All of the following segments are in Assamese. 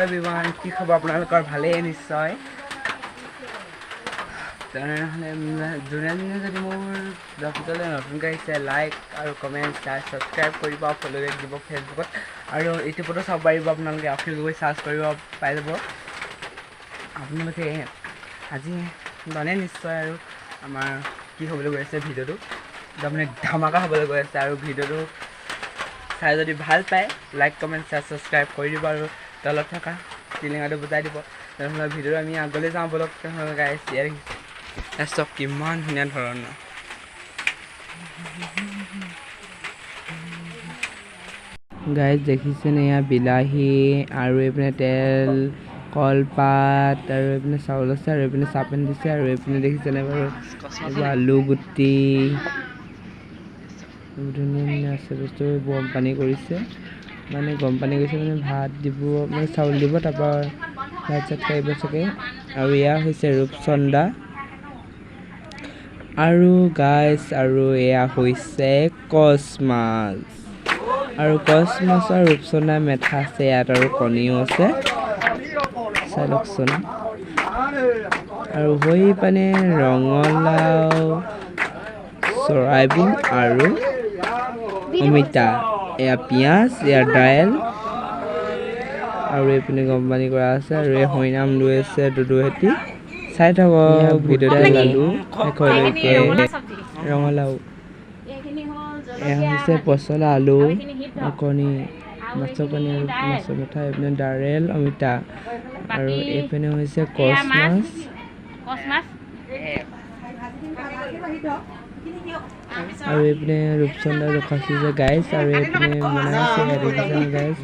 এভৰিৱান, কি খবৰ আপোনালোকৰ? ভালেই নিশ্চয়। তেনেহ'লে যোনে যোনে যদি মোৰ ব্লগটোলৈ নতুনকৈ আহিছে, লাইক আৰু কমেণ্ট, শ্বেয়াৰ, ছাবস্ক্ৰাইব কৰিব, ফ'ল' বেক দিব ফেচবুকত আৰু ইউটিউবতো চাব পাৰিব। আপোনালোকে অখিল গগৈ চাৰ্চ কৰিব, পাই যাব। আপোনালোকে আজি জানে নিশ্চয় আৰু আমাৰ কি হ'বলৈ গৈ আছে। ভিডিঅ'টো তাৰমানে ধামাকা হ'বলৈ গৈ আছে। আৰু ভিডিঅ'টো চাই যদি ভাল পায়, লাইক, কমেণ্ট, শ্বেয়াৰ, ছাবস্ক্ৰাইব কৰি দিব আৰু তলত থকা টিলিঙাটো বজাই দিব। তেনেহ'লে ভিডিঅ'টো আমি আগলৈ যাওঁ ব'লক। তেনেহ'লে গাইছ, ইয়াত চাওক কিমান ধুনীয়া ধৰণৰ গাইজ। দেখিছেনে? এয়া বিলাহী আৰু এইপিনে তেল, কলপাত আৰু এইপিনে চাউল আছে আৰু এইপিনে চাহপানী দিছে। আৰু এইপিনে দেখিছেনে বাৰু, এইবোৰ আলু গুটি, ধুনীয়া ধুনীয়া আছে বস্তু। গৰম পানী কৰিছে, মানে গৰম পানী কৰিছে, মানে ভাত দিব, মানে চাউল দিব, তাৰপৰা ভাত চাত কাঢ়িব চাগে। আৰু এয়া হৈছে ৰূপচন্দা। আৰু গাইছ, আৰু এয়া হৈছে কচ মাছ। আৰু কচ মাছৰ ৰূপচন্দা মেথা আছে ইয়াত আৰু কণীও আছে, চাই লওকচোন। আৰু হৈ পানে ৰঙালাও, চৰাইবিন আৰু অমিতা, এয়া পিঁয়াজ, এয়া দাইল আৰু এইপিনে গৰম পানী কৰা আছে। আৰু এই হৰিনাম লৈ আছে দুদুহেঁতি। চাই থাকক ভিডিঅ'টো লালু শেষলৈকে। ৰঙালাও, এয়া হৈছে পচলা, আলু, কণী, মাছৰ কণী আৰু মাছৰ মাথা। এইপিনে দাৰেল, অমিতা আৰু এইপিনে হৈছে কচ মাছ। আৰু এইপিনে ৰূপচন্দা ৰখাইছে যে গাইছ। আৰু এইপিনে বনাই আছে, দেখিছেনে গাইছ?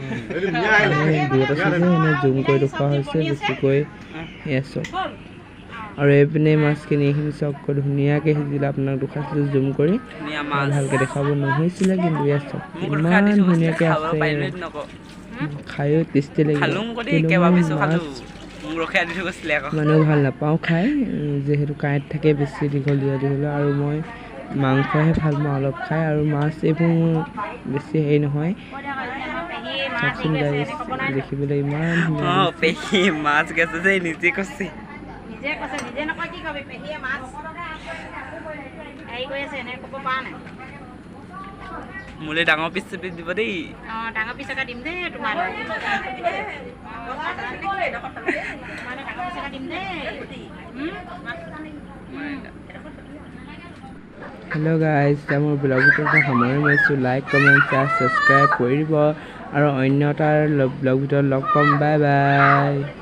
মানে দূৰত আছে যে, এনে জুম কৰি দেখুওৱা হৈছে বেছিকৈ। এয়া চাওক। আৰু এইপিনে মাছখিনি, এইখিনি চাওক, ধুনীয়াকৈ সিজিলে। আপোনাক দেখুৱাইছিলোঁ জুম কৰি, ভালকৈ দেখাব নহৈছিলে, কিন্তু ইয়াত চাওক ইমান ধুনীয়াকৈ আছে। খায়ো টেষ্টি লাগিব। কিন্তু মই মাছ মানুহ ভাল নাপাওঁ খাই, যিহেতু কাঁইট থাকে বেছি, দীঘল দীঘল। আৰু মই মাংসহে ভাল পাওঁ অলপ খাই, আৰু মাছ এইবোৰ মোৰ বেছি হেৰি নহয়। চাওকচোন গাইছ, দেখিবলৈ ইমান ধুনীয়া। পেহী মাছ গেছে যে, নিজে কৈছে, নিজে কৈছে, নিজে নকয়। কি কবি? পেহীয়ে মাছ হেৰি কৰি আছে, এনেকৈ ক'ব পৰা নাই। মোলৈ ডাঙৰ পিচ পিচ দিব দেই। অঁ, ডাঙৰ পিচ এটা দিম দেই তোমালৈ, ডাঙৰ পিচ এটা দিম দেই। হেল্ল' গাইজ, এতিয়া মোৰ ব্লগ ভিডিঅ'টো সামৰণি মাৰিছোঁ। লাইক, কমেণ্ট, শ্বেয়াৰ, ছাবস্ক্ৰাইব কৰি দিব আৰু অন্য এটাৰ ব্লগ ভিডিঅ'ত লগ পাম। Bye bye.